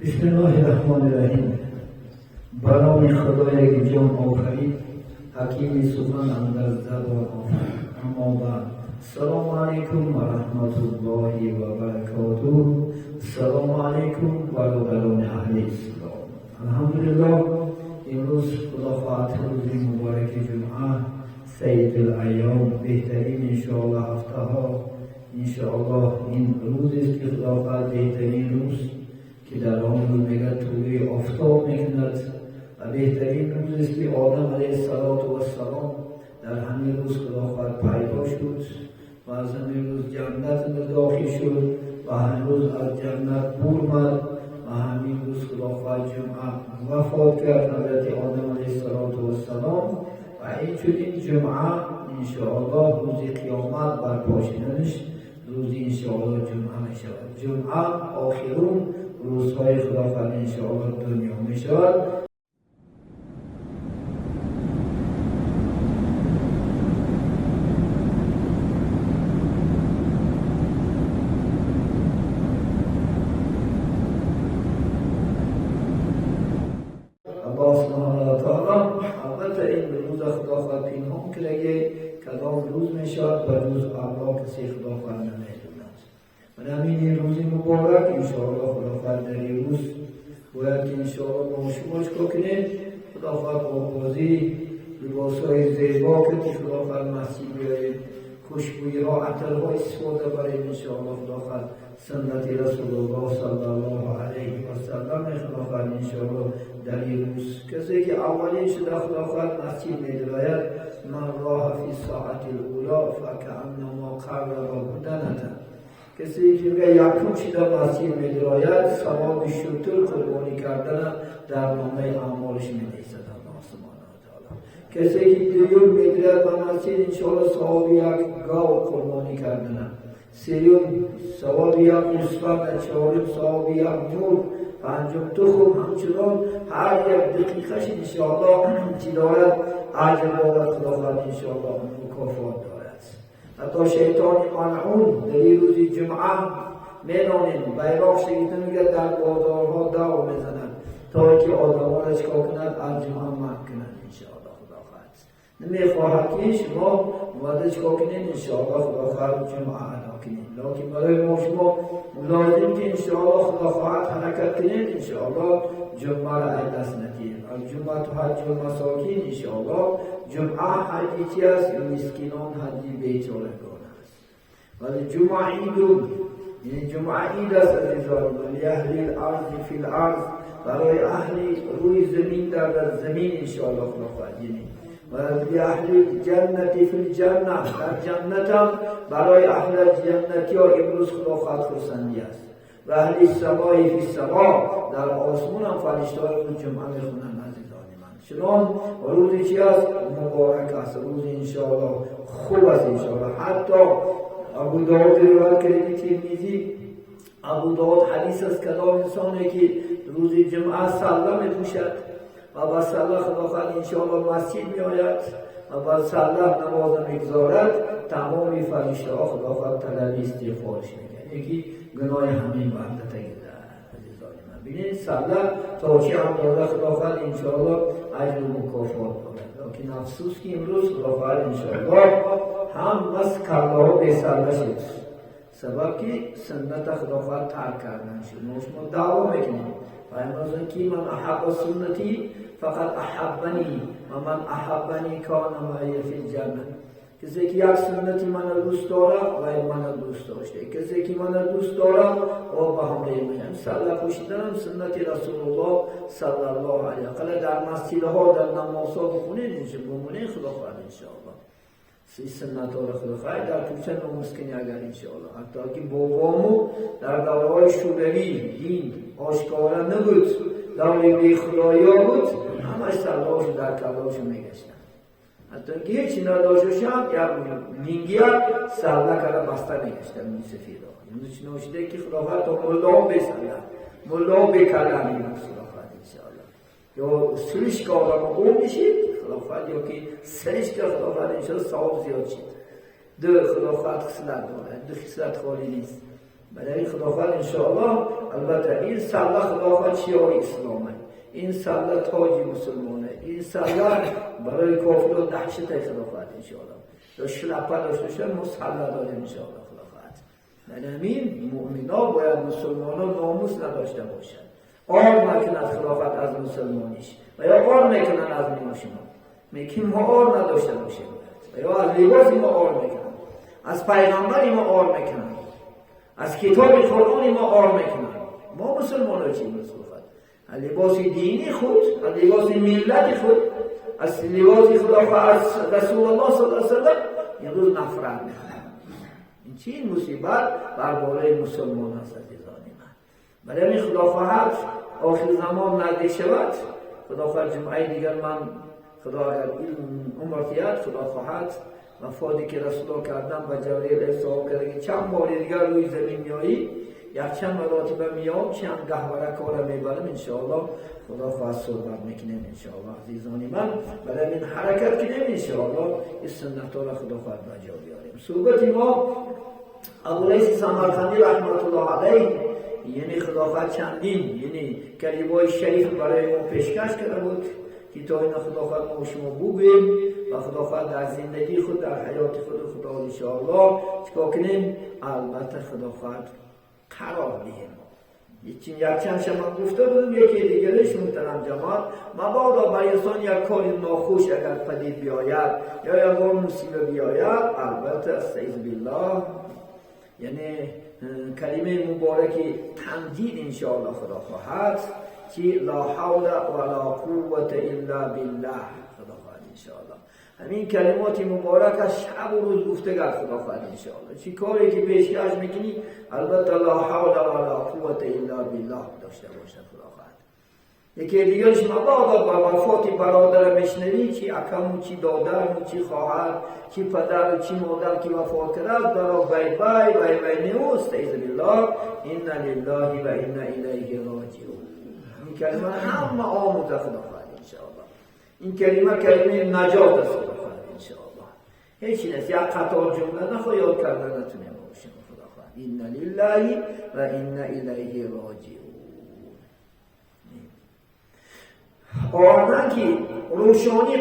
بسم الله الرحمن الرحیم. به نام خدای که جان آفرید، حکیم سخن اندر زبان آفرید. اما بعد، السلام علیکم و رحمت الله و برکاته. السلام علیکم برادران اهل اسلام. الحمدلله امروز خدا خواهد روز مبارک جمعه، سید الایام، بهترین انشاءالله هفته ها. انشاءالله این روز است که خدا خواهد بهترین روز که در آن روز میگه طلوع آفتاب میکند و بهترین روز است که آدم علیه السلام در همین روز خدا خواهد پیدا شد و از همین روز جنت داخل شد و همین روز از جنت برآمد و همین روز خدا خواهد جمعه وفات کرد حضرت آدم علیه السلام. و این چنین جمعه انشاءالله روز قیامت برپا شدنش روز انشاءالله جمعه می شود. جمعه آخرون روزهای خدا خواهد انشاءالله دنیا می شود. الله سبحانه و تعالی البته این روز خدا خواهد پنهان کرده کدام روز می شود و روز الله کسی خدا خواهد نمیدوند. و همین این روز مبارک انشاءالله خدا خواهد در این روز باید که انشاءالله ما شما چکار کنیم؟ خدا خواهد با بازی لباسهای زیبا که خدا خواهد مسجد بیاییم، خوشبویی ها، عطرها استفاده بریم انشاءالله. خدا خواهد سنت رسول الله صلی الله علیه و سلم خدا خواهد انشاءالله در این روز کسی که اولین شده خدا خواهد مسجد میدراید، من راه فی ساعت الاولی فکأنما قرب بدنة. کسی که میگه یکم شده مسجد میدراید ثواب شتر قربانی کردن در نامه اعمالش مینویسد الله سبحانه و تعالی. کسی که دوم میدراید به مسجد انشاءالله ثواب یک گاو قربانی کردن، سیوم ثواب یک گوسفند، چهارم ثواب یک مور، پنجم تخم. همچنان هر یک دقیقش انشاءالله چی دارد؟ اجر دارد خدا خواهد انشاءالله مکافات دارد. حتی شیطان ملعون در این روز جمعه میدانیم بیراق شکیده میگه در بازارها دور میزنند تا اینکه آدمها را چکار کند؟ از جمعه منع کنند انشاءالله. خدا خواهد نمیخواهد که شما اومده چکار کنید؟ انشاءالله خدا خواهد جمعه ادا کنید. لکن برای ما شما لازم که انشاءالله خدا خواهد حرکت کنید، انشاءالله جمعه را از دست ندهید. الجمعه حج المساکین انشاءالله جمعه حجی چی است؟ مسکینان، حجی بیچارگان است. ولی جمعه عید، یعنی جمعه عید است عزیزان. ولی اهل الارض فی الارض، برای اهل روی زمین در زمین انشاءالله خدا خواهد، یعنی و اهل جنت فی الجنه، در جنت هم برای اهل جنتی ها امروز خدا خواهد خرسندی است. و اهل السماء فی السماء، در آسمون هم فرشته های روز جمعه میخونند عزیزان من. چنان روز چی است؟ مبارک است، روز انشاءالله خوب است انشاءالله. حتی ابو داود روایت کرده، ترمذی، ابو داود حدیث است کدام انسانی که روز جمعه سله میپوشد و با سله خدا خواهد انشاءالله مسجد می آید و با سله نماز میگذارد، تمام فرشته ها خدا خواهد طلب استغفارش میکنه، یکی گناه همین بنده تگیده عزیزان من. ببینید سله تا چه اندازه خدا خواهد انشاءالله اجر و مکافات دارد. لکن افسوس که امروز خدا خواهد انشاءالله هم بس کله ها بی سله شد، سبب که سنت خدا خواهد ترک کردن شد. ما شما دعوا میکنیم و امروز که من احب سنتی فقط احبنی و من احبنی کان معی فی الجنه. کسی که یک سنتی من دوست داره و من دوست داشته، کسی که من دوست داره و با هم میایم. سله پوشیدن سنت رسول الله صلی الله علیه و آله در مسجدها در نمازها بخونید بمونه خدا خواهد انشاءالله سنت ها را خدا خواهد در کوچه نماز کنی اگر انشاءالله. حتی که بابامو در دورهای شوروی دین آشکارا نبود، دوره بی خدایی بود، همش سلهاشو در کلاشو میگشتن. حتی اینکه هیچی نداشته هم یک لینگی سله کرده بسته میگشتن اون سفیدا. امروز چنان شده که خدا خواهد تا ملا هم بی سله، ملا هم بی کله میگن خدا خواهد انشاءالله. یا سرش که آدم قوم میشید خدا خواهد، یا که سرش که خدا خواهد انشاءالله ثواب زیاد شد. دو خدا خواهد خصلت دارد، دو خصلت خالی نیست. برای خداوند انشاءالله البته این سله خداوند شیار اسلامه، این سله تاج مسلمانه، این سله برای کافران دهشت خداوند انشاءالله. یا شلپه داشته باشه ما سله داریم انشاءالله خداوند. برای همین مؤمنا باید مسلمانا ناموس نداشته باشند. آر نکند خداوند از مسلمانیش و یا آر میکنن از ما شما. میگیم ما آر نداشته باشیم و یا از لباس ما آر میکنن، از پیغمبر ما آر میکنن، از کتاب قرآن ما آر میکنن. ما مسلمان ها چی مسلمان؟ از لباس دینی خود، از لباس ملت خود، از لباس خدا، از رسول الله صلی الله علیه و سلم امروز نفرت میکنن. این چی مصیبت بر بالای مسلمان است عزیزان من. برای همین خدا خواهد آخر زمان نزدیک شود، خدا خواهد جمعه دیگر من خدا اگر عمر دهد، خدا خواهد وفادی که رسول الله کردن و جبرئیل ارسال کرده که چند بار دیگر روی زمین میایی، یک چند مراتبه میام، چند گهواره کار میبرم انشاءالله. خدا خواهد صحبت میکنیم انشاءالله عزیزان من. برای این حرکت کنیم انشاءالله این سنت را خدا خواهد بجا بیاریم. صحبت ما ابولیث سمرقندی رحمت الله علیه، یعنی خدا خواهد چندین یعنی کلمه‌های شریف برای ما پیشکش کرده بود که تا این خدا خواهد ما شما بگوییم و خدا خواهد در زندگی خود، در حیات خود خدا انشاءالله چیکار کنیم؟ البته خدا خواهد قرار دهیم. یک چند شما گفته بودم، یکی دیگرش محترم جماعت، مبادا بر انسان یک کار ناخوش اگر پدید بیاید یا یک مصیبه بیاید، البته استعیذ بالله، یعنی کلمه مبارک تمجید انشاءالله خدا خواهد که لا حول ولا قوة الا بالله خدا خواهد انشاءالله. همین کلمات مبارک از شب و روز گفته گرد خدا خواهد انشاءالله. چی کاری که پیشکش میکنی البته لا حول ولا قوة الا بالله داشته باشد خدا خواهد. یکی دیگرش مبادا با وفات برادر میشنوی، چی اکم، چی دادر، چی خواهر، چی پدر، چی مادر که وفات کرد، برا بای بای بای بای نیست، استعیذ بالله، انا لله و انا الیه راجعون. این کلمه همه آموزه خدا خواهد انشاءالله. این کلمه کلمه نجات است خدا خواهد انشاءالله. هیچ نیست، یک قطار جمله نخواه یاد کردن نتونیم باشیم خدا خواهد. انا لله و انا الیه راجعون. آوردن که روشنی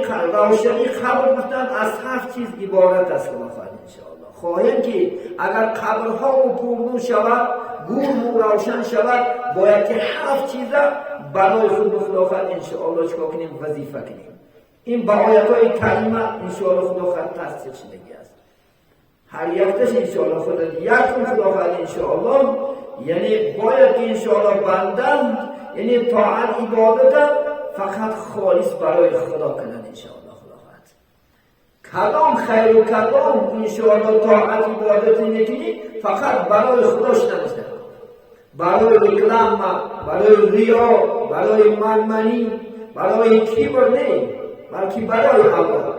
قبر گفتن از هفت چیز عبارت است خدا خواهد انشاءالله. خواهیم که اگر قبرها و پرنور شود، گور روشن شود، باید که هفت چیز برای خود خدا خواهد انشاءالله چکار کنیم؟ وظیفه کنیم. این با آیت های کریمه انشاءالله خدا خواهد تصدیق شدگی است. هر یکتش انشاءالله خدا یک خدا خواهد انشاءالله، یعنی باید که انشاءالله بندن یعنی طاعت عبادت فقط خالص برای خدا کنند انشاءالله خدا خواهد. کدام خیر و کدام انشاءالله طاعت عبادت نکنی فقط برای خدا شدن، برای رکلام، برای ریا، برای منمنی، برای کبر نه، بلکه برای الله.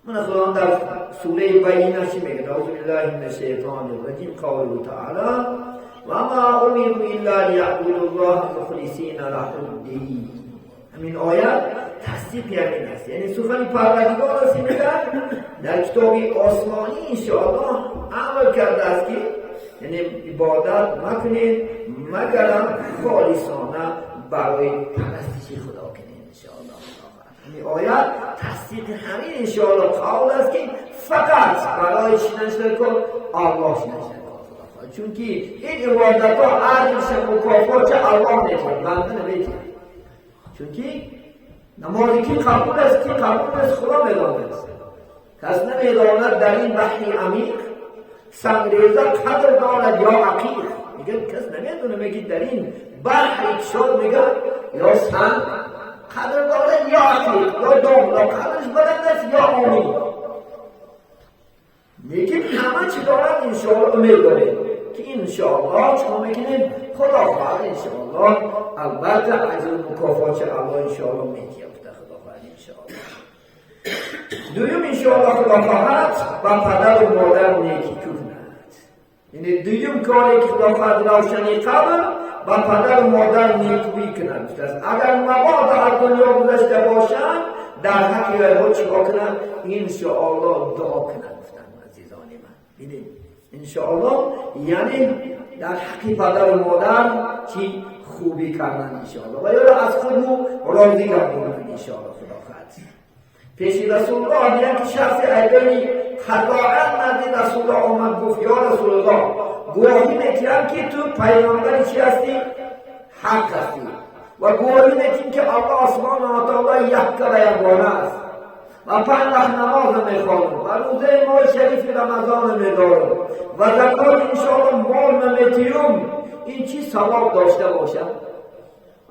من خدا در سوره بینه چی میگه؟ اعوذ بالله من الشیطان الرجیم، قوله تعالی و ما امروا الا لیعبدوا الله مخلصین له الدین. همین آیت تصدیق همین است، یعنی سخن پروردگار است میگه در کتاب آسمانی انشاءالله امر کرده است که یعنی عبادت مکنید مگرم خالصانه برای پرستش خدا کنید انشاءالله. همین آیت تصدیق همین انشاءالله قول است که فقط برای شنشتن کن الله شنشتن کن، چون که این عبادت ها ارزش مکافات الله میتونه، بنده نمیتونه. چون که نمازی کی قبول است کی قبول است خدا میداند، کس نمیداند در این بحر عمیق سنگریزه قدر دارد یا عقیق. میگه کس نمیدونه، میگه در این بحر شد میگه یا سنگ قدر دارد یا عقیق، یا دام یا قدرش بلند است یا آمین. میگه همه چی دارد انشاءالله امید داره که انشاءالله چون میکنیم خدا خواهد انشاءالله البته اجر مکافات الله انشاءالله میدید خدا خواهد انشاءالله. دویم انشاءالله خدا خواهد و پدر و مادر نیکی کند. یعنی دویم کاری که خدا خواهد روشنی قبر و پدر و مادر نیکویی کنند. اگر مبادا از دنیا گذشته باشند در حق اینها چیکار کنند؟ انشاءالله دعا کنند. گفتن عزیزان من ببینید انشاءالله یعنی در حق پدر و مادر چی خوبی کردن انشاءالله و یا از خود راضی گردوندن انشاءالله خدا خواهد. پیش رسول الله یک شخص ایدانی خطاعا نزد رسول الله آمد گفت یا رسول الله گواهی می‌کنم که تو پیامبر چی هستی؟ حق هستی و گواهی می‌کنم که الله سبحانه و تعالی یک و یگانه است و پنج وقت نماز میخوانم و روزه ماه شریف رمضان میدارم و زکات انشاءالله مال نمیتیم، این چی ثواب داشته باشد؟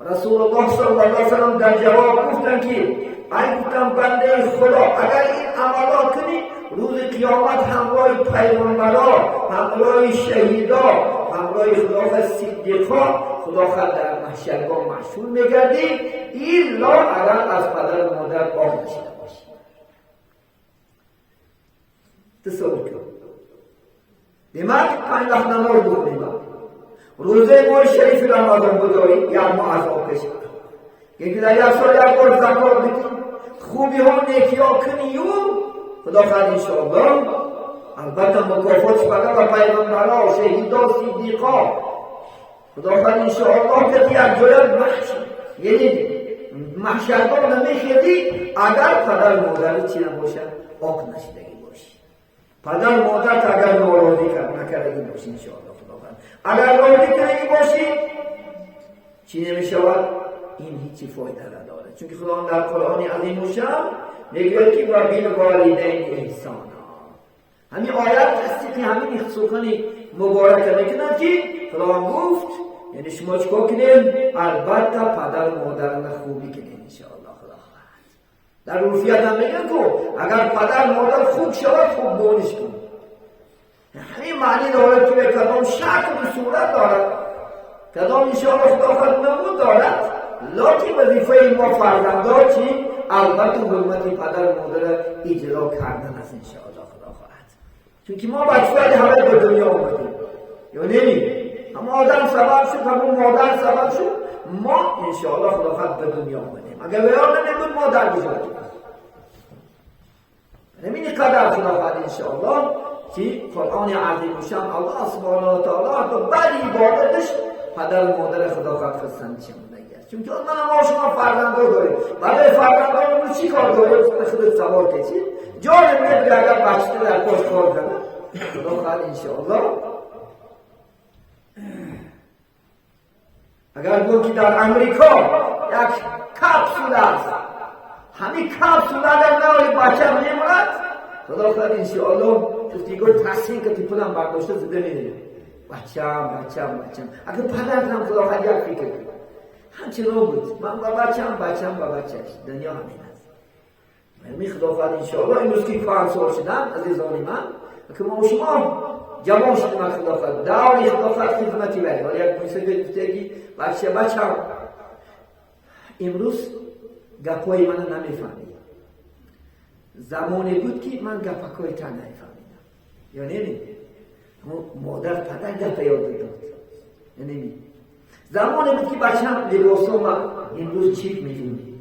رسول الله صلی الله علیه و سلم در جواب گفتند که ای گفتم بنده خدا اگر این عملا کنی روز قیامت همراه پیغمبرا، همراه شهیدا، همراه خدا صدیقا خدا خود در محشرگاه محشور میگردی، الا اگر از پدر و مادر آه نشده باشی. تصور کن demak پنج وقت نماز بخونیم، روزه ماه شریف رمضان بداری یک ماه عذاب کشید، یکی در یک سال یک بار زکات بدی، خوبی ها نیکی ها کنی و خدا خواهد انشاءالله البته مکافات فقط و پیغمبرا، شهیدا، صدیقا خدا خواهد انشاءالله که یک جای محشر یعنی محشرگاه نمیخیدی اگر پدر مادر چی نباشد؟ آق نشدگی باشی. پدر مادر اگر ناراضی نکردگی باشی انشاءالله خدا خواهد اگر راضی کردگی باشی چی نمیشود؟ این هیچی فایده نداره، چون که خدا در قرآن عظیم الشان میگوید که و بالوالدین احسانا. همین آیت تصدیق همین سخن مبارک میکنند که خدا گفت یعنی شما چیکار کنید؟ البته پدر و مادر خوبی کنید انشاءالله خدا خواهد. در عرفیت هم میگن که اگر پدر مادر خوب شود خوب بونش کن. همین معنی دارد که کدام شکل و صورت دارد، کدام انشاءالله خدا خود نمود دارد، لکن وظیفه ما فرزندان چی؟ البته حرمت پدر و مادر اجرا کردن است انشاءالله خدا خواهد. چون که ما بچه‌های همه به دنیا آمدیم یا نمی؟ هم آدم سبب شد، همون مادر سبب شد، ما انشاءالله خدا خواهد به دنیا آمدیم. اگر بیان نمیبود ما در گذاریم. همین قدر خدا خواهد انشاءالله که قرآن عظیم الشان الله سبحانه و تعالی تو بعد عبادتش پدر و مادر خدا خواهد خستن چه است. چون که من ما شما فرزندان داریم، برای فرزندانمون چی کار داریم؟ خودت سوال کشید جان میاد اگر بچه در پاش کار کنه خدا خواهد انشاءالله. اگر گفت که در امریکا یک کپسول است، همین کپسول اگر نوری بچه میموند خدا خواهد انشاءالله گفتگو تصحیح که تیپولم برداشته زده میده بچم بچم بچم. اگر پدرم خدا خواهد یک فکر کنه همچنان بود من با بچم بچم با بچهش دنیا همین است. من خدا خواهد انشاءالله امروز که 5 سال شدم عزیزان من که ما شما جوان شدیم خدا خواهد داری خدا خواهد خدمتی بری. حالا یک موسیقی گفتگی بچه بچم امروز گپای منو نمیفهمید. زمانی بود که من گپکای تا نمیفهمیدم یا نمی؟ مادر پدر گپ یاد داد یا نمی؟ زمانی بود که بچم لباسا ما امروز چیک میزونی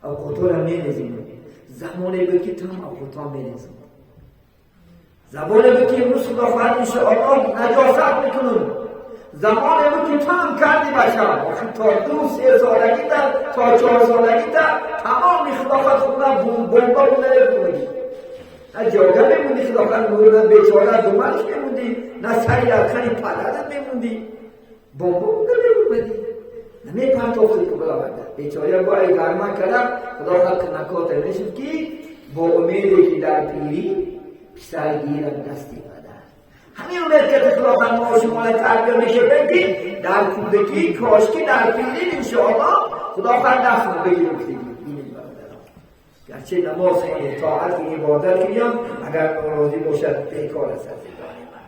اوقاتا را میریزیم. زمانی بود که تم اوقاتا میریزم. زمانی بود که امروز خدا خواهد انشاءالله نجاست میکنم. زمانی بود که تم کردی بچم آخه تا 2-3 سالگی تا 4 سالگی تا تمام خدا خواهد خونه بمبا بوده نمی‌کنی، نه جاگه میموندی خدا خواهد نور بیچاره دومنش میموندی، نه سری ارخنی پدرت میموندی، بمبا بوده نمی‌موندی، نمی‌پرتافتی که بلا بیچاره باید گرما کردم خدا خواهد که نکات میشد که با امیدی که در پیری پسر گیرم دستی پدر. همین امید که خدا خواهد ما شما را تربیه میکردن که در کودکی کاشکی در پیری انشاءالله خدا خواهد دست بگیرم دیگه. گرچه نماز خواهی طاعت عبادت کنیم اگر ناراضی باشد بیکار است عزیزان من.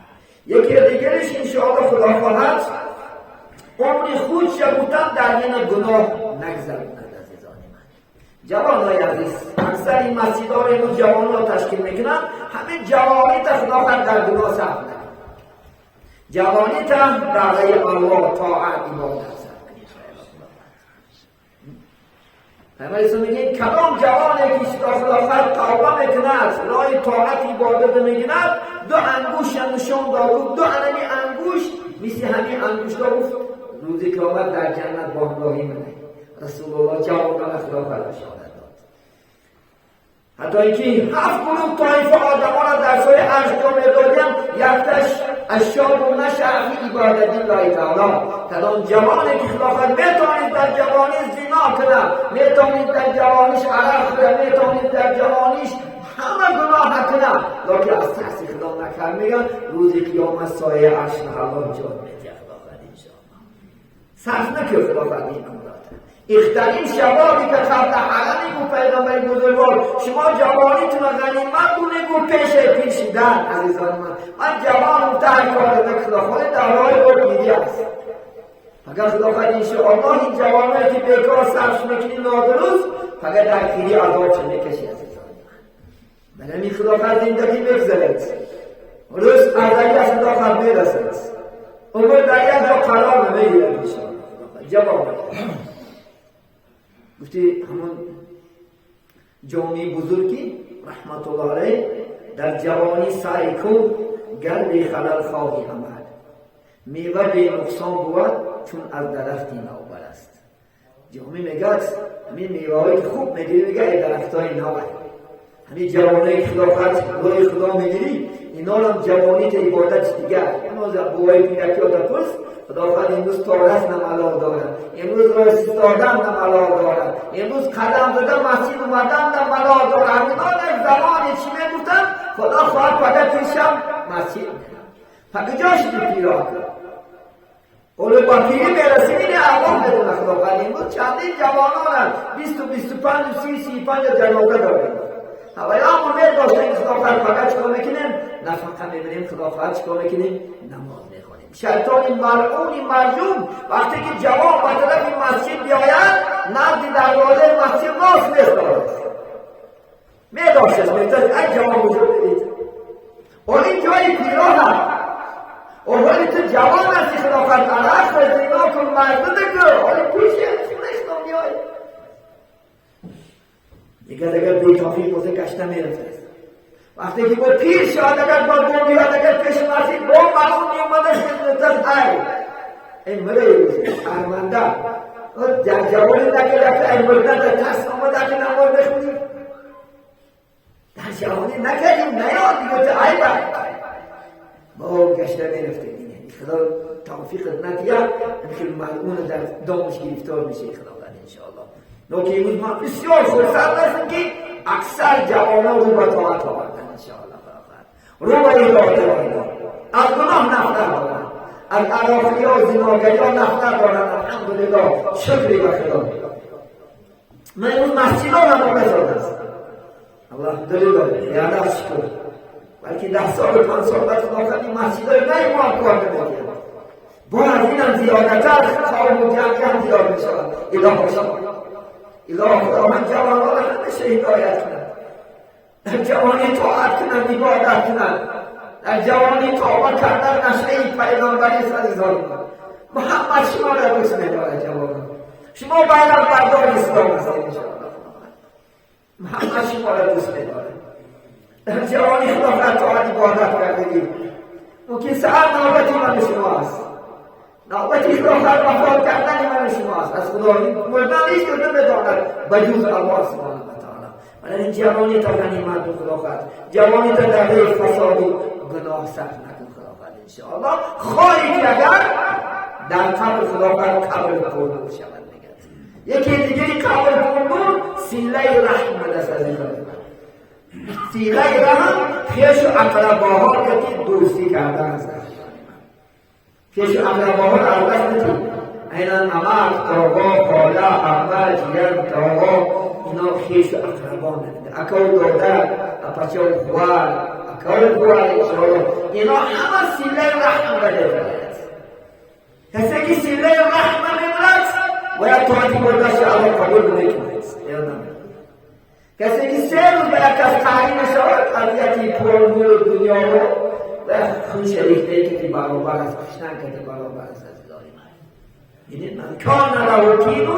یکی دیگرش انشاءالله خدا خواهد عمر خود شبوتن در این گناه نگذراند عزیزان من. جوانای عزیز اکثر این مسجدها رو امروز جوانان را تشکیل میکنن، همه جوانی تا خدا خواهد در گناه صرف نکنند، جوانی تا در راه الله طاعت عبادت صرف کنید. پیامبر میگه کدام جوانی که خدا توبه میکند، راه طاعت عبادت میگیرد، دو انگوش نشان داد، دو انمی انگوش مثل همین انگوش گفت روز قیامت در جنت با همراهی منه. رسول الله جواب داد، خدا بشارت داد. حتی اینکه 7 گروه طایفه آدمان را در سایه عرش جا میدادیم، یکتش الشاب نشأ فی عبادت الله تعالی. کدام جوانی که خلافت میتونید در جوانی زنا کنه، میتونید در جوانیش عرق خوره، میتونید در جوانیش همه گناه کنه، لکن از ترس خدا نکرد، میگن روز قیامت سایه عرش الله جا میده. خلافت انشاءالله صرف نکرد خلافت این امرات. اخترین شبابی که قبل حرمی گفت پیغمبر بزرگوار شما جوانیتون غنیمت دونه گفت پیش پیشیدن. عزیزان من جوانم ته کار نکرد، در راه پیری است. اگر خدا خواهد انشاءالله این جوانایی که بیکار صرف میکنی نادرست، فقط در پیری عذاب چه میکشی. عزیزان من همین خدا خواهد زندگی بگذرد، روز ازلی از خدا خواهد میرسد، عمر در یک جا قرار نمیگیرد انشاءالله. جواب گفتی همون جامعه بزرگی رحمت الله علیه در جوانی سعی کن گر بی خلل خواهی عمل، میوه بی نقصان بود چون از درختی نوبر است. جامعه میگه همین میوه هایی که خوب میگیری میگه ای درخت های نوبر. همین جوانای خلافت رای خدا میگیری، اینا هم جوانی که عبادت دیگر اینا بوهای پیرکی ها پرس خداوند امروز تارس نملال دارد، امروز راه ایستادن نملال دارد، امروز قدم زدن مسجد اومدن نملال دارد. اینا در زمان چی میگفتن؟ خدا خواهد فقط پیشم مسجد میرم. فقط جاش پیرا اولو با پیری میرسیم اینه الله بدون خداوند. امروز چندین جوانان 20 و 25 و 30 35 جنازه دارند. هوای هم امید داشتن خداوند فقط چیکار میکنیم؟ نفقه میبریم، خداوند چیکار میکنیم؟ نماز میخوانیم. شیطان ملعون مرجوم وقتی که جوان به طرف مسجد بیاید نزد دروازه مسجد راست می‌ایستاد، می‌داشتش، می‌گفت ای جوان بزرگ بدید، اون این جای پیران هست، اون حالی تو جوان هستی خداوند عرق خورد زنا کن مردم بگو حالی پیشه خونش نمیای دیگه. اگر بی توفیق بوده کشته میرفت. وقتی که با پیر شد اگر با گم بیاد اگر پیش مسجد با معلوم میومدش میگفت ای این مره شرمنده در جوانی نکرد، این مرده در ترس آمده که نماز بخونی در جوانی نکردیم نیاد دیگه ای بر با گشته میرفته. خدا توفیق ندیه این ملعون در دامش گرفتار میشه خداوند انشاءالله. نوکه امروز من بسیار خرسند هستم که اکثر جوانان رو به طاعت آوردن انشاءالله، رو به عبادت آوردن، از گناه نفرت دارن، از عراقی ها و زناگری ها نفرت دارن. الحمدلله شکری به خدا. من امروز مسجد ها نماز است الحمدلله یعنی شکر، بلکه 10 سال و 5 سال بعد خدا خواهد این مسجد های نه ما هم کار نمی‌کنیم، با از اینم زیادتر قوم و جمعی هم زیاد می‌شود. الهی خداوند جوانان را همیشه هدایت کند، در جوانی طاعت کنند، عبادت کنند، در جوانی توبه کردن نشأه پیغمبری است. عزیزان محمد شما را دوست می‌دارد جوانان، شما بیرق بردار اسلام هستید انشاءالله. محمد شما را دوست می‌دارد. در جوانی خدا طاعت عبادت کردید، ممکن ساعت نوبتی من شما است، نوبتی خدا وفات کردن من شما است. از خدا مردن هیچ کس نمی‌داند بجز الله سبحانه و تعالی. ولی این جوانی تا غنیمت خدا خواهد، جوانی تا در فساد و گناه صرف نکن خدا خواهد انشاءالله. خواهی که اگر در قبر خدا خواهد قبر پرنور شود، میگد یکی دیگری قبر پرنور سیله رحم دست از این سیله رحم خیش و اقرباها که دوستی کردن است. خیش و اقرباها را از دست ندید، اینان عمق، تاقا، خاله، عمه، جیگر، تاقا، اینا خیش و اقربا ندید، اکا و دادر، اپچه و خوار، اکا و خوار انشاءالله، اینا همه سیله رحم بده. کسی که سیله رحم نمیرد باید طاعت برداشت الله قبول نمیکند. کسی که 3 روز به یک کس قهری نشود اذیتی پرنور دنیا رو و خون شریفته که برابر است، کشتن که برابر است. عزیزان من یعنی من کان له دین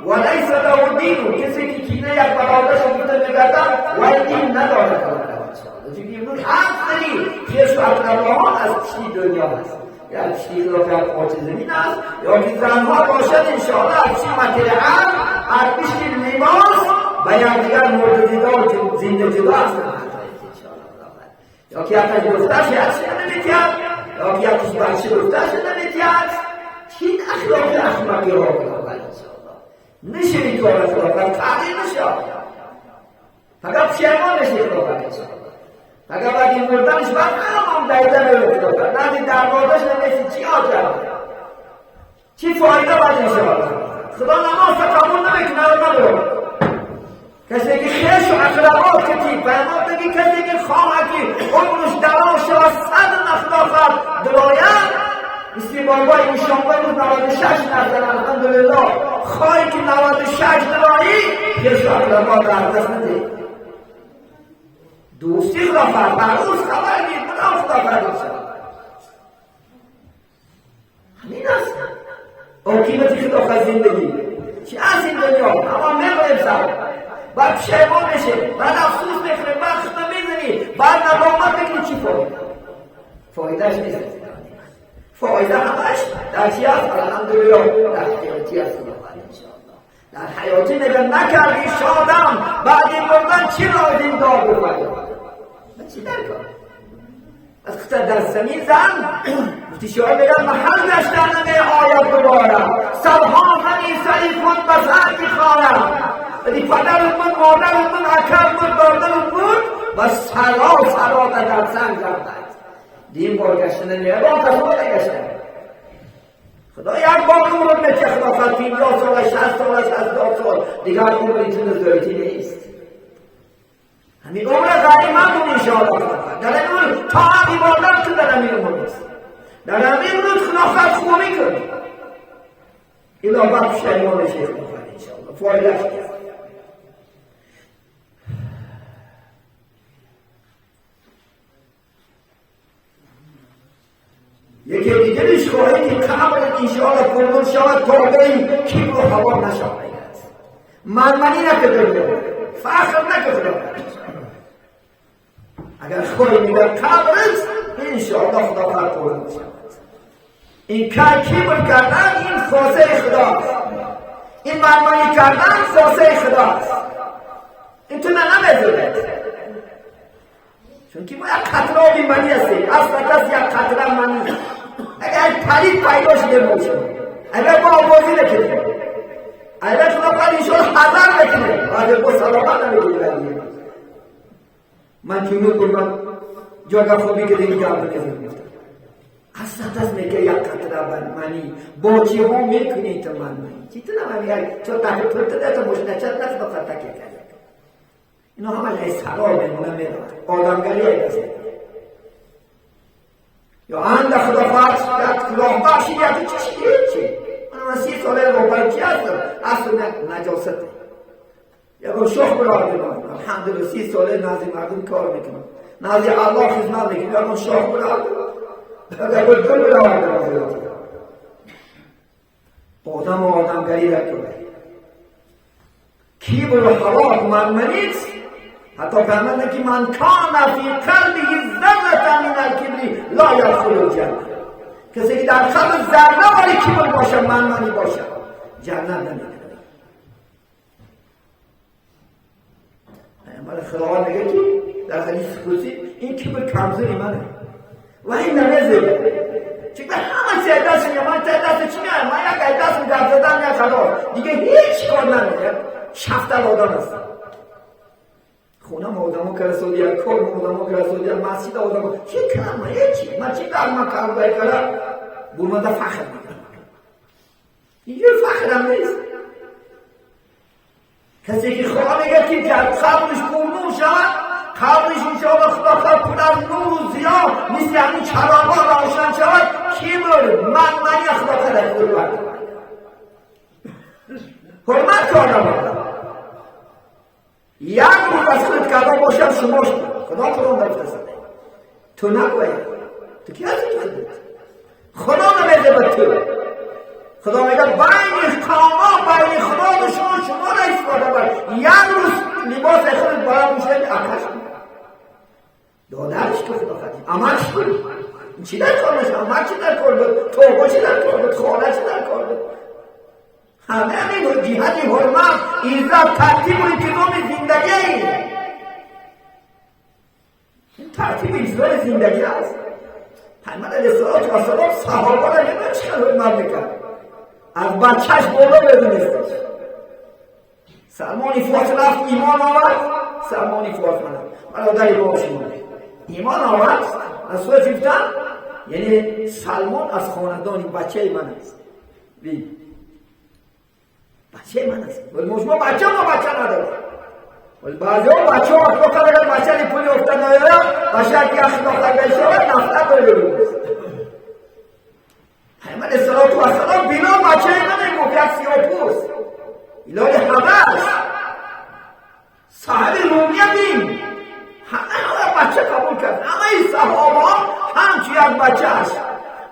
و لیس له دین، کسی که کینه یک برادرش گفته میگردن و دین ندارد. چون امروز اکثری خویش و اقرباها از پشتی دنیا هست، یا پشتی خدا که پاچه زمین است، یا که زنها باشد انشاءالله از پشتی مطلعه، از پشتی لباس و یکدیگر مورد دیدار زنده جدا هستند. یا که یکیش دخترش هرچی نمیتید، یا که یکیش بچه دخترش نمیتید. این اخلاق احمقی ها خداوند انشاءالله نشه کار خداوند تغییر نشه، فقط پشیمان نشه خداوند انشاءالله. فقط بعد این مردنش بعد هم دیده نمیره خداوند، نه دروازش نمیشه چی آجر چی فایده باید انشاءالله. خدا نماز قبول نمیکنه نبرو. کسی که خویش و اقربا کتی پیمان بگی، کسی که خواهد که عمرش دراز شود صد نخدا دراید، مثل بابای این شامبه بود 96 نزدن الحمدلله، خواهی که 96 درایی خویش و اقربا در دست نده. دوستی خدا فرد هر روز خبر گیر خدا خدا فرد شود. همین است حاکمیت خدا خواهد زندگی چی از این دنیا اما میبریم سر بعد پشیمان میشه، بعد افسوس میخوری، بعد خدا میزنی، بعد ندامت میکنی. چی فایده؟ فایدهش نیست. فایده همش در چی هست؟ الحمدلله در حیاتی هست انشاءالله. در حیاتی میگه نکردی شادم، بعد این مردن چی را دین دار بکنی؟ من چی در کار؟ از خطر در زمین زن گفتی شعر میگن محل گشتن نمی آید دوباره، سبها همی سری خود بسر میخوانم. ولی پدرم بود، مادرم بود، اکرم بود، برادرم بود و سرا سرا در سنگ زدند. دین بارگشتن نمیه با کسا نگشتن. خدا یک بار عمر میشه خدا خد 50 سال 60 سال 60 سال دیگر عمر ایتون زیادی نیست. همین عمر غنیمت بود انشاءالله. در این عمر تا عبادت که در همین عمر نیست، در همین عمر خدا خد خوبی کن الا بعد پشیمان میشه خدا خد انشاءالله. فایدهش نیست. یکی دیگرش خواهی که قبر انشاءالله پرنور شود تابعی کبر و هوا نشود، منمنی نکرده، فخر نکرده. اگر خواهی میگه قبرت انشاءالله خدا خواهد پرنور شود. این کبر کردن این خواسته خداست، این منمنی کردن خواسته خداست، این تو نمیذارد. چون که ما یک قطره آبی منی هستیم، اصلا کس یک قطره منی. اگر پرید پیدا شده باشه، اگر ما آوازی نکنیم، اگر خدا باید انشاءالله حذر نکنیم، اگر با سلامت نمیگیریم. من چون بودم جاگه خوبی که دیگه گپ نمیزنم. اصلا کس میگه یک قطره منی با چی ها میکنی تو من منی چی تو نمیگی تو تک پرت تو مش نچت نخدا خطا کرد. اینا همه از سرا میمونه میرن آدمگری هست. یا اند خدا خواهد یک راه بخشی یا چی چی من 30 ساله راه چی هستم اصلا نجاست یا با شخ برادرم الحمدلله 30 ساله نزد مردم کار میکنم، نزد الله خدمت میکنم، یا با شخ برادرم یا با دل برادرم. آدم و آدمگری را کنه کبر و هوا منمنیت. حتی فرمودند که من کان فی قلبه ذره من الکبر لا یدخل الجنه. کسی که در قلب ذره ولی کبر باشه، منمنی باشه، جنت نمیره. پیامبر خدا میگه که در حدیث قدسی این کبر کمزوری منه و این نمیذاره. چون همه چی دست میاد، من دست چی میاد، من یک دست میدم زدم یک خدا دیگه هیچ کار نمیکنه. شفتر آدم هست، خونه آدمو کرسودیا، کار آدمو کرسودیا، مسجد آدمو چی کنم من هیچی، من چی کار من کار باید کنم؟ برمانده فخر میکنم، اینجور فخرم نیست. کسی که خدا میگه که در قبرش پرنور شود، قبرش انشاءالله خدا خواهد پر از نور و ضیا مثل همین چراغ‌ها روشن شود، کبر منمنی خدا خواهد خود برد حرمت کردم. یک روز از خود کرده باشم شما خدا قرآن برفرستاده تو نگوید تو کی هستی تو خودت؟ خدا نمیده به تو. خدا میگه بین قوما، بین خدا و شما карда як рӯз либос худ боло пӯшида акаш додарш ки худо хад амакш буд. چی در کار بود؟ امک چی در کار بود؟ توبه چی در کار بود؟ خانه چی در کار بود؟ همه همین جهت حرمت، عزت، ترتیب و انتظام زندگی. این ترتیب اجرای زندگی است. پیامبر علیه السلام صحابه را نمی‌دونم چقدر حرمت میکرد، از بچهش بالا بدونستش. سلمان فارس رفت ایمان آورد. سلمان فارس برادر با شما ایمان آورد. از سوی گفتن یعنی سلمان از خاندان بچه من است. بی بچه من است. ولی ما بچه ما بچه نداریم. ولی بعضی ها بچه ها اخلاق اگر بچه پولی افتاد نیارم بچه که اخلاق بشه نفرت داره. پیامبر علیه السلام بینا بچه من گفت یک سیاه‌پوست ایلال حبش صاحب رومیه بین همه بچه قبول کرد. همه صحابه همچون یک بچه است.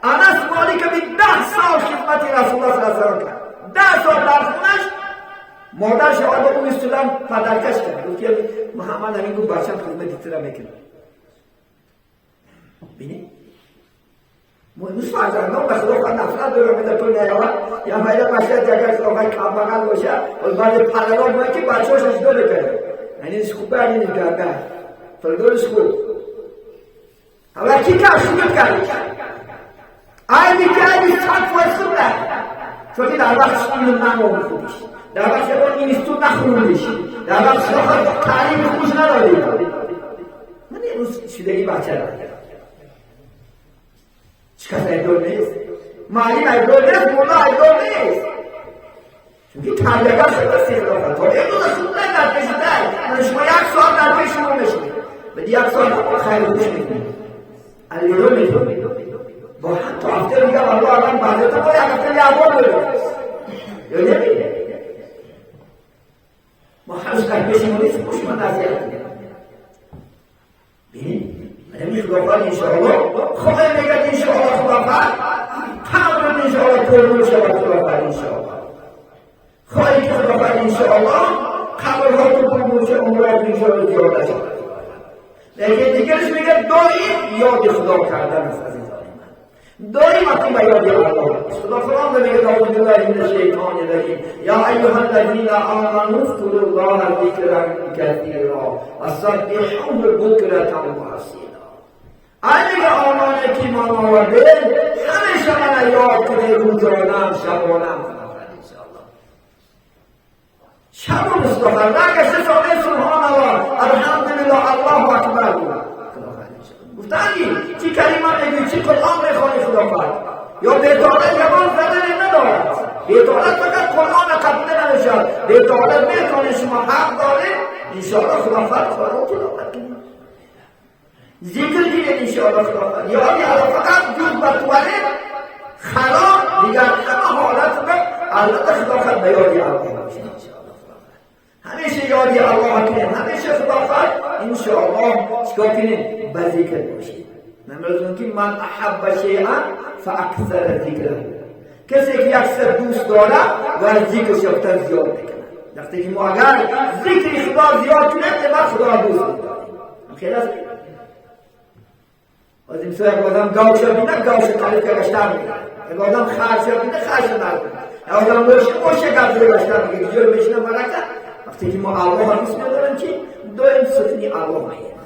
انس مالک بین 10 سال خدمت رسول الله صلی الله علیه و آله کرد. 10 سال در خونش مادرش آورد اون سلام پدرکش کرد. گفت که محمد امین گفت بچه‌م خدمت تو را میکنه. ببینید ما امروز فرزندان به خدا نفرت دارم میده تو نیاورد یا باید بچه دیگر آقای کمبغل باشه و بعد پدران باید که بچه‌هاش جدا بکنه. یعنی خوبه یعنی گنده فردارش خوب. حالا کی کرد خوبت کرد؟ عیبی که عیبی 100% خوب نه، چون در وقت علم نمون خوبیش، در وقت اون اینستون نخوندیش، در وقت تعلیم خوش ندادی. من امروز شدگی بچه را چه کس ایدول نیست، معلم ایدول نیست، مولا ایدول نیست، چون که تربیت شده سیخ تا امروز خوب نه در پیش ده. شما 1 ساعت در پیش شما میشید ولی 1 ساعت خیر گوش میکنید. علیرو میکنید با حتی هفته میگم الله الان بعد تا یک هفته یه بار بره یا نمیده. ما هنوز در پیش ما نیست خوش من نصیحت کنیم. ببینید همین خداوند انشاءالله خواهی میگه انشاءالله خداوند تمام انشاءالله پرنور شود خداوند انشاءالله خواهی که خداوند انشاءالله قبرها تو پرنور شود عمرات انشاءالله زیاده شود. لیکن دیگرش میگه دائم یاد خدا کردن است. عزیزان من دائم وقتی به یاد الله خدا قرآن میگه اعوذ بالله من الشیطان الرجیم یا ایها الذین آمنوا اذکروا الله ذکرا کثیرا وسبحوه بکرة و اصیلا. اگه آنانی که ایمان آورده همیشه من یاد کنه روزانم شبانم خداوند انشاءالله شب و مصطفی اگر سه سبحان الله الحمدلله الله اکبر خداوند انشاءالله. گفتنی چی کلمه میگی چی قرآن میخوانی خداوند یا به طاعت یگان ضرری ندارد. به طاعت فقط قرآن قبول نمیشد. به طاعت میتونی شما حق دارید انشاءالله خداوند قرآن تلاوت کنید ذکر کنید انشاءالله خداوند یا الله فقط جز به توالت خراب دیگر همه حالت رو البته خداوند به یاد الله باشه انشاءالله. همیشه یادی الله کنیم، همیشه خداوند انشاءالله چیکار کنیم؟ به ذکر باشیم. من که من احب شیئا فاکثر ذکره، کسی که یک سر دوست داره و ذکرش یافتن زیاد میکنه. وقتی که ما اگر ذکر خدا زیاد کنیم ما خدا دوست میداریم. خیلی است. از این سوی یک آدم گاوش بینه گاوش تعریف که گشتر میکنه، یک آدم خرش بینه خرش تعریف کنه، یک آدم موشه گفت گشتر میکنه جور میشینه برکت. وقتی که ما الله دوست میداریم چی؟ دائم سخنی الله میگیم،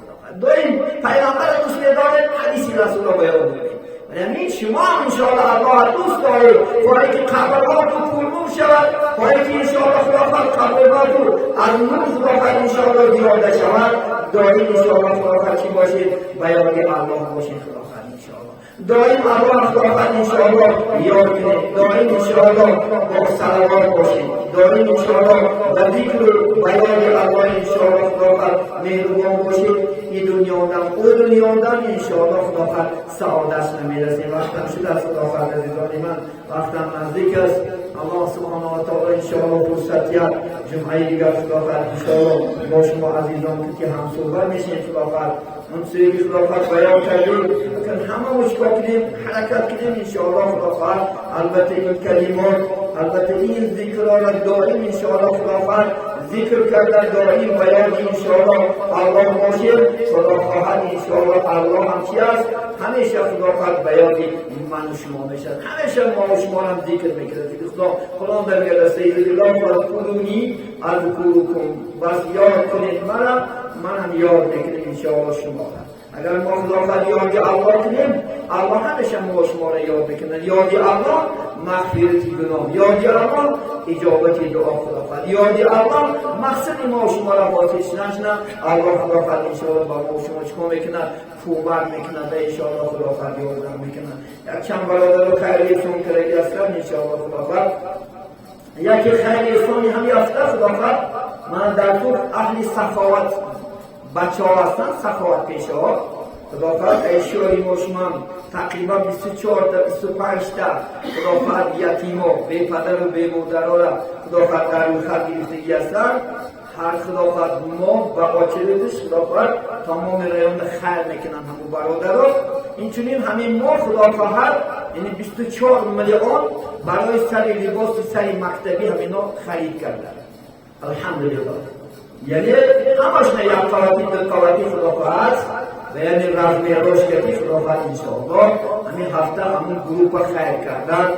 دائم پیامبر دوست میداریم، حدیث رسول الله بیان میکنیم. ولی شما انشاءالله الله دوست دارید خواهی که قبرها تو پرنور شود، خواهی که انشاءالله خداوند قبرها تو از نور خداوند انشاءالله زیاده شود، دائم انشاءالله خداوند چی باشید؟ بیان الله باشید خداوند انشاءالله. دائم الله خداوند انشاءالله یاد کنید، دائم انشاءالله با صلوات باشید، دائم انشاءالله به ذکر و بیان الله انشاءالله خداوند مهربان باشید. این دنیادم او دنیادم انشاءالله خداوند سعادت نمیرسیم. وقتم شده است خداوند عزیزان من، وقتم نزدیک است. الله سبحانه و تعالی انشاءالله فرصت یاد جمعه دیگر خداوند انشاءالله با شما عزیزان که هم صحبت میشیم خداوند اون سوی که خداوند بیان کردیم که همه مشکل کنیم حرکت کنیم انشاءالله خداوند. البته این کلمات البته این ذکرها را دائم انشاءالله خداوند ذکر کردن دائم بیان انشاءالله الله باشیم. خدا خواهد انشاءالله الله هم چی است؟ همیشه خدا خواهد بیان من و شما میشه، همیشه ما و شما هم ذکر میکنه. خدا خدا در میگه سید الله فاذکرونی اذکرکم، بس یاد کنید مرا، من هم یاد میکنم انشاءالله شما. اگر ما خدا خواهد یاد الله کنیم، الله همیشه ما شما را یاد میکنه. یاد الله مغفرت گناه، یاد الله اجابت دعا خدا خواهد، یاد الله مقصد ما شما را حاصل شدن. الله خدا خواهد انشاءالله با ما شما چیکار میکنه؟ کمک میکنه و انشاءالله خدا خواهد یادم میکنه. یک چند برادر رو خیر احسان کرده هستن انشاءالله خدا خواهد یکی خیر احسانی هم یافته خدا خواهد. من در تو اهل سخاوت بچه ها هستن، سخاوت پیشه ها خدا خواهد اشیای ما شما تقریبا 24 تا 25 تا خدا خواهد یتیم ها بی پدر و بی مادر ها را خدا خواهد در روی خط گرفتگی هستن. هر خدا خواهد ما و آچرتش خدا خواهد تمام رایان خیر میکنن همون برادر ها. اینچنین همین ما خدا خواهد یعنی 24 میلیون برای سر لباس سر مکتبی همینا خرید کردن الحمدلله. یعنی همش نه یک قواتی دو قواتی خدا خواهد و یعنی رزمی روش کردی خدا خواهد انشاءالله همین هفته همون گروه خیر کردن.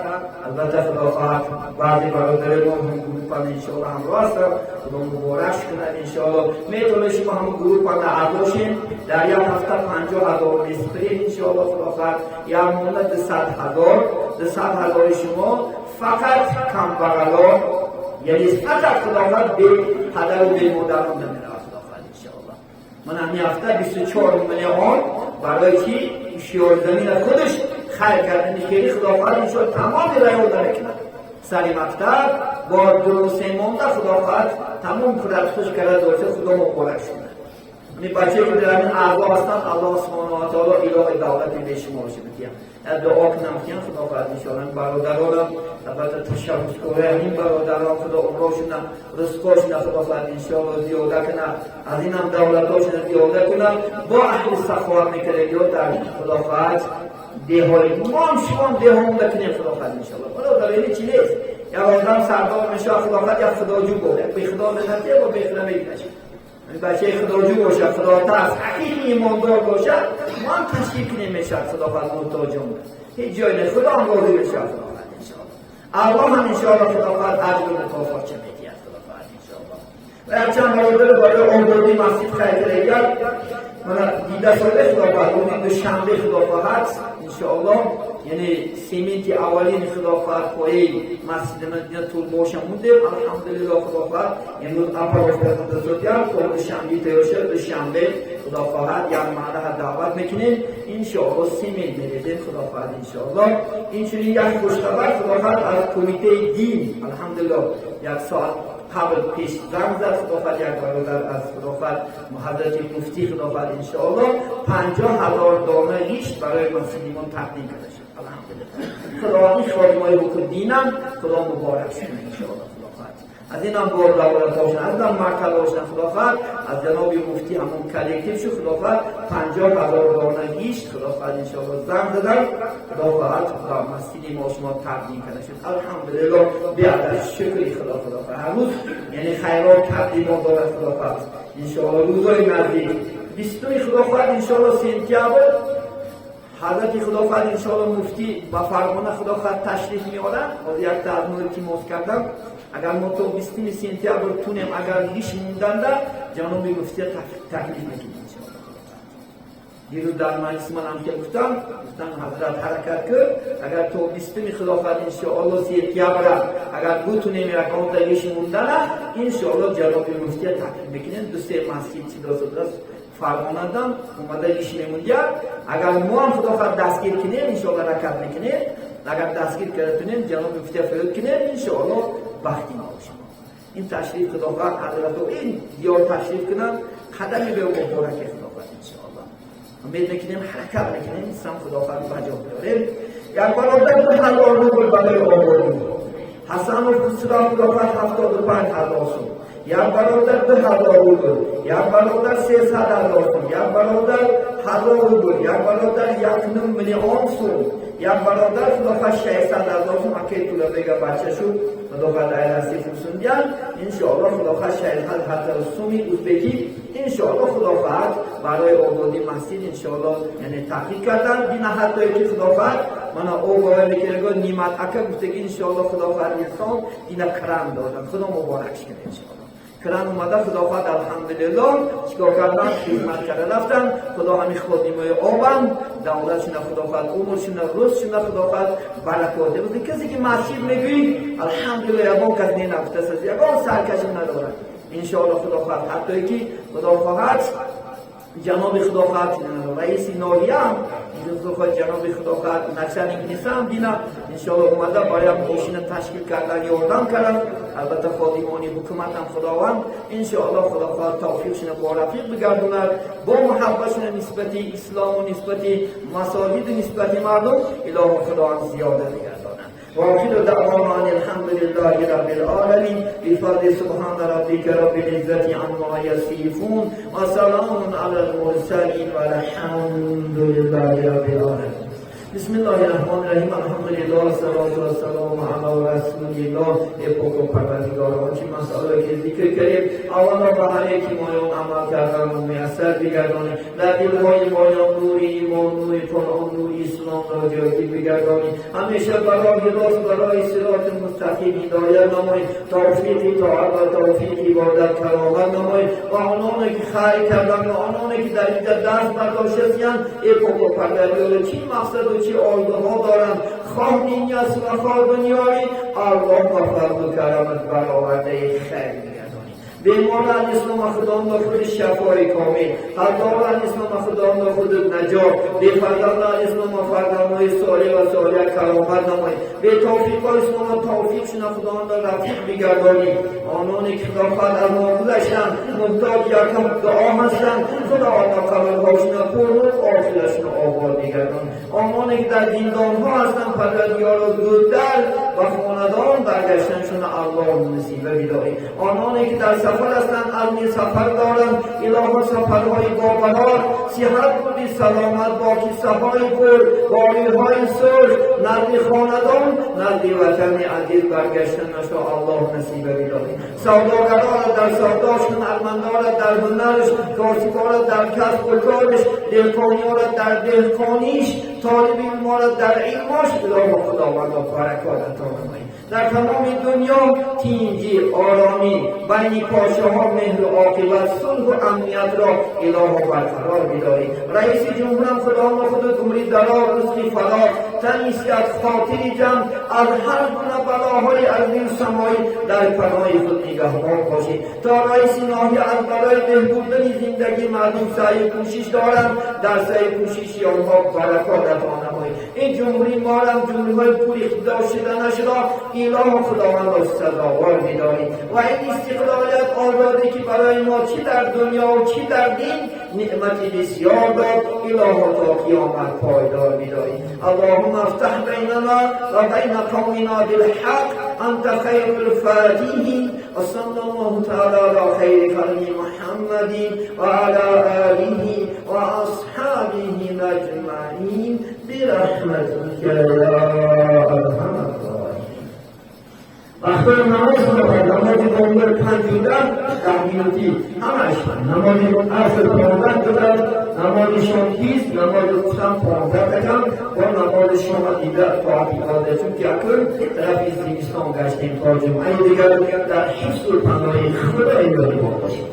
البته خدا خواهد بعضی برادر ما هم گروه انشاءالله همراه هستن، خدا مبارک کنند انشاءالله. میتونه شما همون گروه اعضا شین، در یک هفته 50,000 میسپرین انشاءالله خدا خواهد. یک ماه 200,000 200,000 شما فقط کم بغلا، یعنی فقط خدا خواهد به پدر و به مادران نمیره خدا خواهد انشاءالله. من همین هفته 24 میلیون برای چی؟ شیار زمین خودش خیر کردن خیلی خدا خواهد انشاءالله تمام رایان داره کنه. سری مکتب با 2 3 ماه خدا خواهد تمام پدر کرده داشته خدا مبارک شده. این بچه که در این اعضا هستن الله سبحانه و تعالی اله دولت به شما باشه بتیم. دعا کنم که خدا خواهد انشاءالله برادرانم البته تشبث کنه این برادران خدا عمرشون رزقشون خدا خواهد انشاءالله زیاده کنه، از اینم دولتاشون زیاده کنه. با اهل سخاوت میکنه یا در خدا خواهد دهایی ما هم شما هم دهامون بکنیم خدا خواهد انشاءالله. برادر این چی نیست؟ یا آدم سردار میشه خدا خواهد یا خداجو بود به خدا نمیده و به خدا میده. بچه خداجو باشه، خدا ترس حقیقی ایماندار باشه، ما هم تشکیل کنیم میشه خدا خواهد محتاجان هیچ جای نه خدا هم راضی بشه خدا خواهد انشاءالله. الله هم انشاءالله خدا خواهد اجر و مکافات چه میدید خدا خواهد انشاءالله. و یک چند برادر برای آبادی مسجد خیر کرد من دیده ساله خدا خواهد روزی دوشنبه خدا خواهد انشاءالله یعنی سیمنت اولین خدا خواهد پایه مسجد مدینه طول باشه مونده الحمدلله خدا خواهد امروز اپا افتاد تا دوشنبه تیار شد. دوشنبه خدا خواهد یک مرحله دعوت میکنیم انشاءالله سیمنت میریزیم خدا خواهد انشاءالله. اینچنین یک خوشخبر خدا خواهد از کمیته دین الحمدلله یک ساعت قبل پیش زنگ زد خدا خواهد یک برادر از خدا خواهد حضرت مفتی خدا خواهد انشاءالله 50,000 دانه ریش برای مسلمان تقدیم کرده شد الحمدلله. خدا این خادمای بکن دینم خدا مبارک شد انشاءالله خدا خواهد از اینم بار دولت باشن از اینم مرتبه باشن خدا خواهد از جناب مفتی همون کلکتیو شد خدا خواهد 50,000 دانه ریش خدا خواهد انشاءالله زنگ زدن خدا خواهد خدا مسجد ما شما تقدیم کرده شد الحمدلله. بیادر شکری خدا خدا خواهد هنوز یعنی خیرات تقدیم ما دارد خدا خواهد انشاءالله روزای نزدیک 20 خدا خواهد انشاءالله سنتیابر حضرت خدا خواهد انشاءالله مفتی با فرمان خدا خواهد تشریف میارن. از یک تا از التماس کردم اگر ما تا 20 سنتیابر تونیم اگر ریش موندن ده جناب مفتی تکلیف میکنیم انشاءالله. دیروز در مجلس من هم که گفتم حضرت حرکت کرد اگر تا 20 خدا خواهد انشاءالله سنتیابر اگر بتونیم یک آن ریش موندن انشاءالله جناب مفتی تکلیف میکنیم. دو سه مسجد چی داست فرمانندم اومده ریش میموندیم اگر ما هم خدا خواهد دستگیر کنیم انشاءالله رکت میکنیم اگر دستگیر کردیم جناب مفتی فریاد کنیم انشاءالله بختی ما باشیم. این تشریف خدا خواهد حضرت این دیار تشریف کنن قدمی به مبارک خدا خواهد انشاءالله امید میکنیم حرکت میکنیم سم خدا خواهد بجا بیاریم. یک برادر 2,000 روبل برای آبادی حسن و خسرو خدا خواهد 75,000 سوم، یک برادر 2,000 روبل، یک برادر 300,000 سوم، یک برادر 1,000 روبل، یک برادر 1.5 میلیون سوم، یک Як бародар худо хоҳад 600 000 сум акаи Тулабега бача шуд, худо хоҳад айраси фурсундиян. Иншоалло худо хоҳад 600 000 суми узбекӣ иншоалло худо хоҳад барои ободии масҷид иншоалло, яъне таҳқиқ кардан дина, ҳаттое ки худо хоҳад мана о бовай Нимат ака гуфтаги, иншоалло худо хоҳад инсон дина кран додан. Худо муборак шикана, иншоалло кран омада, худо хоҳад, алҳамдулилло, чикор кардан, хизмат карда рафтан. Худо ҳамин ходимои обам давлатшуна худо хоҳад умршуна, рӯзшуна худо хоҳад баракот. Касе ки масҷид мегӯӣ, алҳамдулилло, ягон кас ненавтасаз, ягон саркашӣ надорад. Иншоалло худо хоҳад ҳаттое ки худо хоҳад ҷаноби худо хоҳад раиси ноҳияам, худо хоҳад ҷаноби худо хоҳад начальник нисам дина иншоалло омада барои мошина ташкил кардан ёрдам кардан. Албатта ходимони ҳукуматам худованд иншоалло худо хоҳад тавфиқшуна бо рафиқ бигардонад, бо муҳаббатшуна нисбати ислому нисбати масоҷиду нисбати мардум илоҳо худованд зиёда бигардонад. وآخر دعوانا أن الحمد لله رب العالمين. بفضل سبحان ربك رب العزة عما يصفون وسلام على المرسلين والحمد لله رب العالمين. بسم الله الرحمن الرحیم. الحمد لله والصلاة والسلام على رسول الله. ای پاک و پروردگار، آنچه مسائلی که ذکر کردیم، اولا به هر یکی مایان عمل کردن و میسر بگردانی. در دلهای مایان نور ایمان، نور قرآن، نور اسلام را جایگیر بگردانی. همیشه برای راست، برای صراط مستقیم هدایت نمایی، توفیق طاعت و توفیق عبادت کرامت نمایی و آنانی که خیر کردن و آنانی که در اینجا دست برداشتند، ای پاک و پروردگار، چی مقصد و چی آرزوها دارند، خواه دینی است و خواه دنیایی، الله با فضل و کرمت برآورده خیر بگردانی. بیماران اسلام خداوند خود شفای کامل، هزاران اسلام خداوند خود نجات، به فرزندان اسلام فرزندان صالح و صالح کرامت نمایی، به توفیق اسلام توفیق شنا خداوند رفیق بگردانی. آنانی که خداوند از ما گذشتند، محتاج یکم دعا هستند، خداوند قبرهاشون پر آخرشون آباد بگردان. آنانی که در زندان ها هستند، پروردگارا زودتر و خاندان برگشتنشون الله نصیبه بداری. آنانی که در سفر هستند، عزم سفر دارند، الها سفرهای بابرار، صحت بودی، سلامت باکی، صفای پر باریهای سرخ، نزد خاندان، نزد وطن عزیز برگشتن نشا الله نصیبه بداری. سوداگران در سوداشون، هنرمندان در هنرش، کاسبان در کسب و کارش، دهقانیان در دهقانیش، طالب علمان در علماش، الهی خداوند برکات عطا نمایی. در تمام دنیا تینجی، آرامی، بین پاشه ها مهر و عاقبت، صلح و امنیت را اله برقرار بداری. رئیس جمهورم خداوند خود عمری دراز، رزقی فراخ، تنی صحت، خاطری جمع، از هر گونه بلاهای ارضی و سمایی در پناه خود نگهبان باشید. تا رئیس ناحیه از برای بهبودن زندگی مردم سعی کوشش دارند، در سعی کوشش آنها برکات عطا نمایید. این جمهوری ما هم جمهوری های پول اقتدار شده نشده، اله خداوند را سزاوار بدارید و این استقلالیت، آزادی که برای ما چی در دنیا و چی در دین نعمت بسیار داد، اله تا قیامت پایدار بدارید. اللهم افتح بیننا و بین قومنا بالحق، انت خیر الفاتحین. وصلى الله تعالى على خير خلق محمد وعلى آله وأصحابه أجمعين برحمتك يا أرحم الراحمين. وقتی نماز می‌خواد، نماز بامداد 5 و 10 10 минути ҳамаш، намози аср 15 دقیقه، намози шом 20، намози хуфтан 15 дақиқа бо намози шом дида тоати ибодат, чунки акун тарафи зимистон гаштем. То ҷумъаи дигар дар ҳифзу паноҳи Худои меҳрибон бошед.